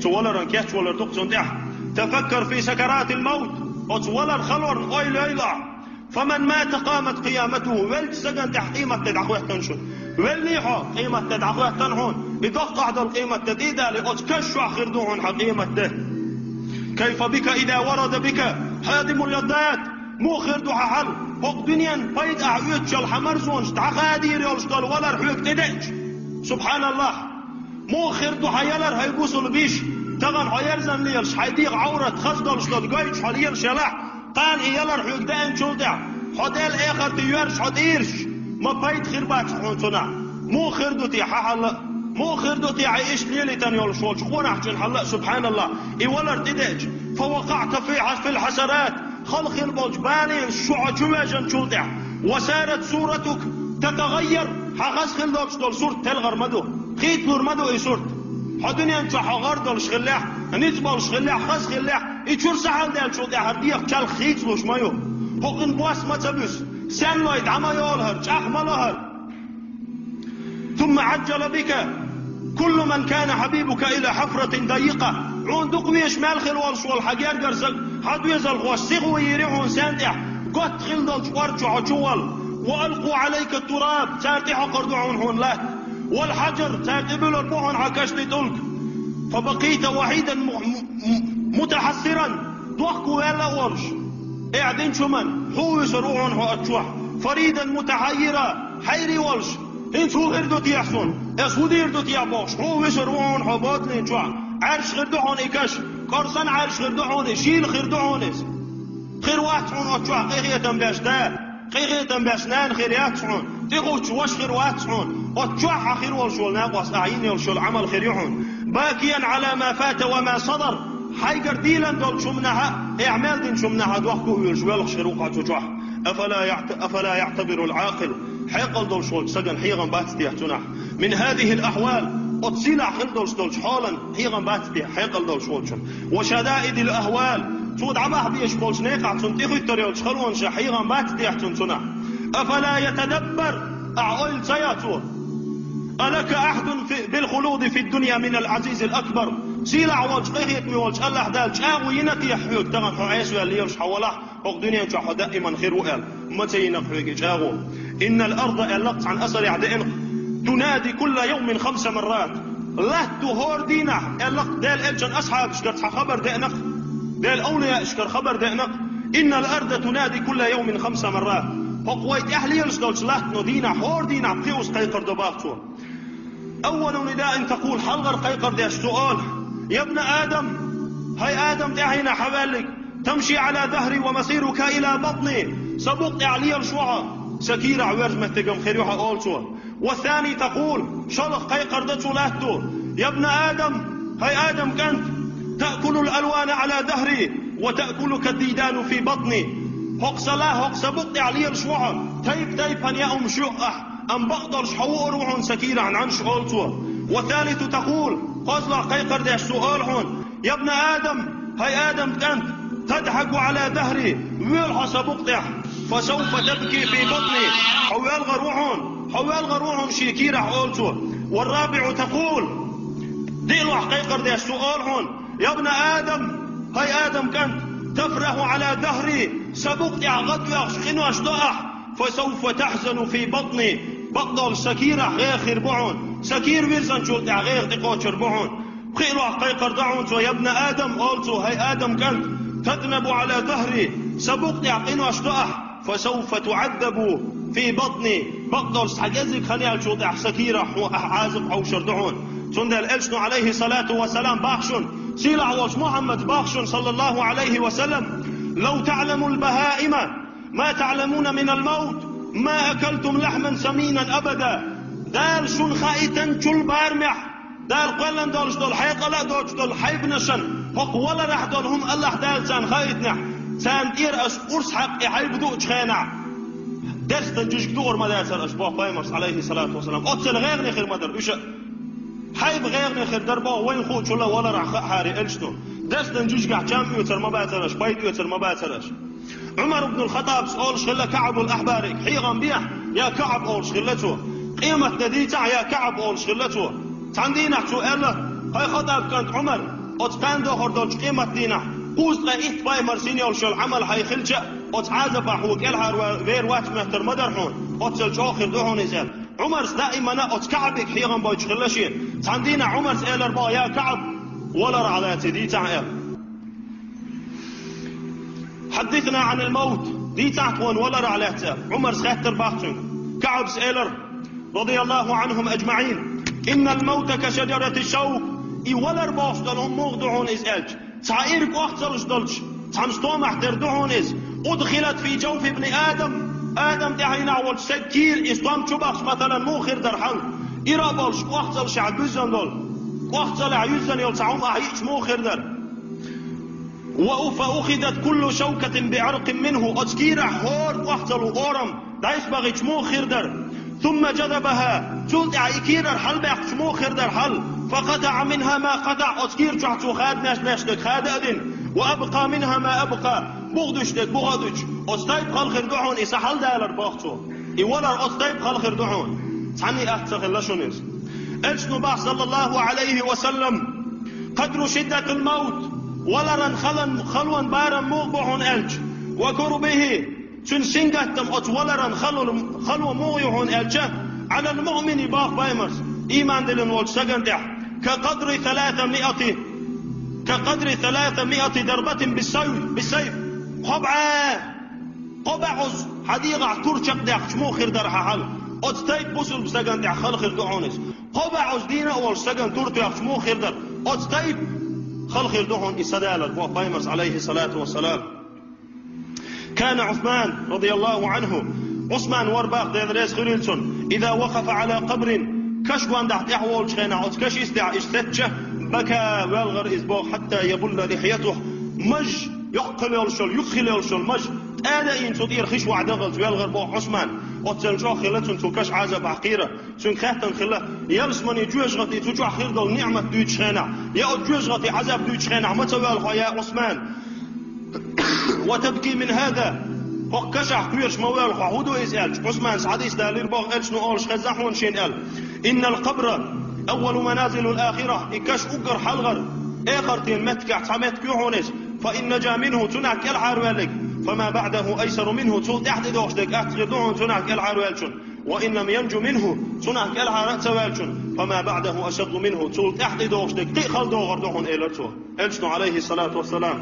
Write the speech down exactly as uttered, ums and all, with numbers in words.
Валаран кечвалар ду-кх цунна тӀехь. تفكر في سكرات الموت. Оцу валар халорна ойла йойла. فمن مات قامت قيامته. Веллачу стагана тӀехь къематде дӀахӀоьттина шуна. Веллий хьо, къематде дӀахӀоьттина хьуна. И доккхахь долу къематде тӀедалий, оцу каш чохь хир ду хьуна хьан къематде. كيف بك إذا ورد بك هادم اللذات. Муха хир ду хьан хьал? ХӀокху дуьненан пайда ахь оьцучу хьан марзонаш дӀахадийр йолуш долу валар хьоьга тӀедеъча. Субханаллах! Муха хир ду хьан ялар, хӀай бусулба биш? Тахана хьо ерзан лелаш, хьайн дегӀан Ӏаврат хаза долуш долу гойтуш хьо лелаш ялахь, кхана и ялар хьоьга деанчул тӀаьхьа, хьо Делан эхарте йоьрзуш хьо тӀе ирча, ма пайда хир бац хьуна цунах. Муха хир ду те хьан хьал а? Муха хир ду те хьайн иштта лелийтина йолуш волчу къонахчун хьал а? Субханаллах! И валар тӀедеъча, فوقعت في في الحسرات. Хала хила болчу баланаш шу хьо чу вежанчул тӀаьхьа. وصارت صورتك تتغير. Хьан хаза хила долуш долу сурт телхар ма ду. Хийцалур ма ду и сурт. Хьо дуьнен чохь хьо гӀар долуш хиллехь, ницкъ болуш хиллехь, хаза хиллехь, и чуьра са хьалдаьллачул тӀаьхьа хӀара дегӀ чӀогӀа хийцалуш ма ю. ХӀокхуьнан бос ма ца буьсу. Сенлой дӀа ма йолу хӀара, чӀагӀ ма ло хӀара. ثم عجل بك كل من كان حبيبك إلى حفرة ضيقة. Хьуна дукха везаш мел хила волуш волу хьан гергара стаг, хьан доьзалхоша сихо йийр ю хьуна сен тӀехь, готта хила долчу ор чу хьо чу вала. وألقوا عليك التراب. Цара тӀехьокхур ду хьуна хьуна латта. والحجر. Цара тӀебуьллур бу хьуна хьан кашни тӀулг. فبقيت وحيدا م- م- متحسرا. Дохко ваьлла а волуш, эхь динчу хӀуманна, хьо вуьсур ву хьуна хьо оцу чохь. فريدا متحيرا. Хьайре волуш, хӀинца хӀун хир ду техьа суна? Ас хӀун дийр ду техьа бохуш, хьо вуьсур ву хьуна хьо бодалин чохь. Ӏаьржа хир ду хьуна и каш, кӀорсан Ӏаьржа хир ду хьуна и, шийла хир ду хьуна иза. Хир вац хьуна оцу чохь къинхетам беш да. Къинхетам беш нана хир яц хьуна, тӀехуттуш ваша хир вац хьуна, оцу чохь хьан хир волуш волу накъост, ахь йина йолуш йолу Ӏамал хир ю хьуна. باكيا على ما فات وما صدر. Хьайгара дийлина долчу хӀуманах а, эхь мел динчу хӀуманах а дохко а воьлуш, воьлхуш хир ву хьо цу чохь. أفلا يعت- أفلا يعتبر العاقل. Хьекъал долуш волчу стагана хьехам бац техьа цунах. من هذه الأحوال. Оцу сийлахь хила долуш долчу хьолан хьехам бац техьа хьекъал долуш волчун. وشدائد الأهوال. Цо дӀабахьа безаш болчу некъахь цунна тӀехуьттур йолчу халонашах хьехам бац техьа цунна цунах. أفلا يتدبر. Ахь ойла ца йо цо? ألك عهد في- بالخلود في الدنيا من العزيز الأكبر. Сийлахь волчу, къинхетаме волчу АллахӀ Дала чӀагӀо йина техьа хьоьга, тахана хьо Ӏеса ваьлла лелаш хьо валахь, хӀокху дуьнен чохь хьо даиман хир ву аьлла, ма ца йина хьоьга и чӀагӀо. إن الأرض, аьлла-кх цхьана асарехь деана-кх, تنادي كل يوم خمس مرات. Латто хӀора дийнахь, аьлла-кх Делан элчан асхьабашкара цхьа хабар деана-кх, Делан овлияашкара хабар деана-кх, إن الأرض تنادي كل يوم خمس مرات. ХӀокху вай тӀехь лелаш долчу латтано дийнахь, хӀора дийнахь пхи уьш кхайкхар до бах цо. أول نداء تقول, хьалхара кхайкхар деш цо олу: يا ابن آدم, хӀай Адам тӀаьхьенах хьан ваьллиг, تمشي على ظهري ومصيرك إلى بطني, сан букъ тӀехь лелаш ву хьо, сан кийрахь верза меттигам хир ю хьан, олу цо. والثاني تقول, шолгӀа кхайкхар до цо латто: يا ابن آدم, хӀай Адам кӀант, تأكل الألوان على ظهري وتأكلك الديدان في بطني. ХӀокху сан ла, хӀокху сан букъ тӀехь лелаш ву хьо, тайп-тайпана яа хӀумаш юъ ахь, амма бакъдолуш хьо вуур ву хьуна сан кийрахь нӀаьнаш, олу цо. والثالث تقول, кхозлагӀа кхайкхар деш цо олу хьуна: يا ابن آدم, хӀай Адам кӀант, تضحك على ظهري, воьла хьо сан букъ тӀехь, فسوف تبكي في بطني, хьо воьлхур ву хьуна, хьо воьлхур ву хьуна шен кийрахь, олу цо. والرابع تقول, диълагӀа кхайкхар деш цо олу хьуна: يا ابن آدم, хӀай Адам кӀант, تفرح على ظهري, сан букъ тӀехь гӀадвоьлхуш къинош до ахь, فسوف تحزن في بطني, бакъдолуш сан кийрахь гӀайгӀа хир бу хьуна, сан кийра вирзинчул тӀаьхьа гӀайгӀа тӀекхочур бу хьуна. ПхоьалгӀа кхайкхар до хьуна цо: يا ابن آدم, олу цо, хӀай Адам кӀант, تذنب على ظهري, сан букъ тӀехь къинош до ахь, فسوف تعذب في بطني, бакъдолуш цхьа кӀеззиг хан яьллачул тӀаьхьа сан кийрахь хьуна ахь Ӏазап хьовшур ду хьуна. Цундела элчано, عليه الصلاة والسلام, боху шуна, сийлахь волчу Мухьаммада боху шуна, صلى الله عليه وسلم: لو تعلم البهائم ما تعلمون من الموت ما أكلتم لحما سمينا أبدا. Дала шуна хаийтинчул барамехь, Дала кхоьллина долуш долу, хьекъал а доцуш долу хьайбанашна, хӀокху валарахь долу хӀума АллахӀ Дала царна хаийтинехь, царна тӀера аша урс хьакха и хьайба дуучу хенахь, дерстан жижиг дуур ма дацара аша, боху Пайхамарс, عليه الصلاة والسلام. Оццул гӀайгӀане хир ма дара уьш а. Хьайба гӀайгӀане хир дара боху вайна хуучул а, валарахь хаахьара элчано. Дерстан жижигехь чам оьцур ма бацара аша, пайда оьцур ма бацара аша. Ӏумар ибн ал-ХаттӀабас олуш хилла КаӀбул Ахьбарига: хьехам бехьа, я КаӀб, олуш хилла цо. Къематде дийцахьа, я КаӀб, олуш хилла цо. Цхьана дийнахь цо аьлла: хӀай ХаттӀаб кӀант Ӏумар, Оцу кхана дохур долчу къематдийнахь кхузткъе итт пайхамар сийна йолуш йолу Ӏамал хьайн хилча а, оцу Ӏазапах хьо кӀелхьара вер вац моьттур ма дара хьуна, оццул чӀогӀа хир ду хьуна иза аьлла. Ӏумарс даимана оцу КаӀбига хьехам бойтуш хилла шен. Цхьана дийнахь Ӏумарс элар боху: «Я КаӀб, валарах лаьцна дийцахьа», — аьлла. «حدثنا عن الموت», дийцахьа тхуна валарах лаьцна. Ӏумарс хеттар боху цуьнга. КаӀбас элар, رضي الله عنهم أجمعين: «إن الموت كشجرة الشوك». И валар бохуш долу хӀума муха ду хьуна иза аьлча, цхьа ира кӀохцалш долчу цхьана стомахь тера ду хьуна иза. «أدخلت في جوف ابن آدم». Адам тӀаьхьенах волчу стеган кийра и стом чу бахча, масалан, муха хир дара хьал? Ира а болуш, кӀохцалшехь буьззина долу, кӀохцалехь юьззина йолу цхьа хӀума ахь йиъча муха хир дара? «وأ-، فأخذت كل شوكة بعرق منه». Оцу кийрахь хӀора кӀохцалан орам дӀасабахийтича муха хир дара? «ثم جذبها». Цул тӀаьхьа и кийрара хьалабаьккхича муха хир дара хьал? «فقطع منها ما قطع». Оцу кийра чохь цо хадош лаьтташ дерг хада а дина. «وأبقى منها ما أبقى». Бухадуьтуш дерг буха а дуьтуш. Оцу тайпа хала хир ду хьуна и сан хьаладалар боху цо. И валар оцу тайпа хала хир ду хьуна. Цхьанна а атта ца хилла шуна иза. Элчано боху, саллаллаху Ӏалайхи ва саллам: «قدر شدة الموت». Валаран халан, халон барам муха бу хьуна аьлча, «وكربه». Цуьнан сингаттам оцу валаран хало, хало муха ю хьуна аьлча, «على المؤمن», боху пайхамарс, ийман диллина волчу стагана тӀехь, «كقدر ثلاثمائة», «كقدر ثلاثمائة ضربة بالسيف», بالسيف. Кхо бӀе, кхо бӀе Ӏуз хьан дегӀахь тур чекхдаьккхича муха хир дара хьан хьал? Оцу тайпа бусулба стагана тӀехь хала хир ду хьуна иза. Кхо бӀе Ӏуз дийна а волуш стагана тур тоьхча муха хир дара? Оцу тайпа хала хир ду хьуна и сан далар, боху пайхамарс, Ӏалайхи салату ва салам. «كان عثمان رضي الله عنه», Ӏусман вара боху, Дела реза хуьлийла цунна, «إذا وقف على قبر», каш гондахь тӀехь волчу хенахь, оцу каш йистехь иштта сецча, «بكى», велхара иза боху, «حتى يبل لحيته», маж, йоккха хила йолуш йолу, юкъ хила йолуш йолу маж тӀадаийна цу тӀера хиш вахь дахалц велхара боху Ӏусман. Оццул чӀогӀа хилла цунна цу каш Ӏазапах кхийра. Цуьнга хаьттина хилла, ялсаманин жоьжахати цу чохь хир долу ниӀмат дуьйцучу хенахь, я оцу жоьжахатин Ӏазап дуьйцучу хенахь ма ца воьлху хьо, я Ӏусман? «وتبكي من هذا». ХӀокху кашах кхоьруш ма воьлху хьо, хӀун ду иза аьлча, Ӏусманас хьадис далийра боху, элчано олуш хезна хьуна шена аьлла: «إن القبر أول منازل الآخرة». И каш уггар хьалхара эхартан меттигех цхьа меттиг ю хьуна иза. «فإن نجا منه», цунах кӀелхьарваьлларг, «فما بعده أيسر منه», цул тӀаьхьа тӀедогӀуш дерг атта хир ду хьуна цунах кӀелхьарваьллачун. «وإن لم ينج منه», цунах кӀелхьара а ца ваьллачун, «فما بعده أشد منه», цул тӀаьхьа тӀедогӀуш дерг кхин а хала догӀур ду хьуна, элира цо. Элчано, Ӏалайхи салату ва салам.